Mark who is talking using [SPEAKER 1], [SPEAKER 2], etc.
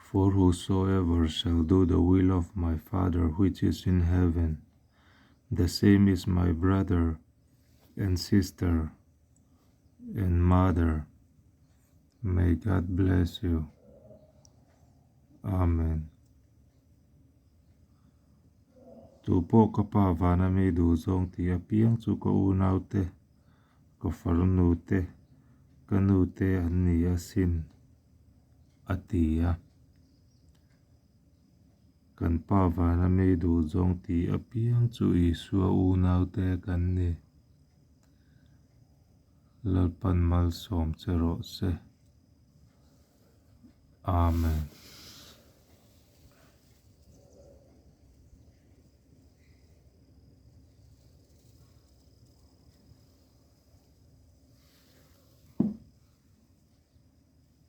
[SPEAKER 1] For whosoever shall do the will of my Father which is in heaven, the same is my brother and sister and mother. May God bless you. Amen. Tu pawh ka Pa vana mi duhzawng tih apiang chu ka unaute, ka farnute, ka nute an ni asin, a ti a. Kan Pa vana mi duhzawng tih apiang chu Isua unaute kan ni. Lalpan malsawm che rawh se. Amen.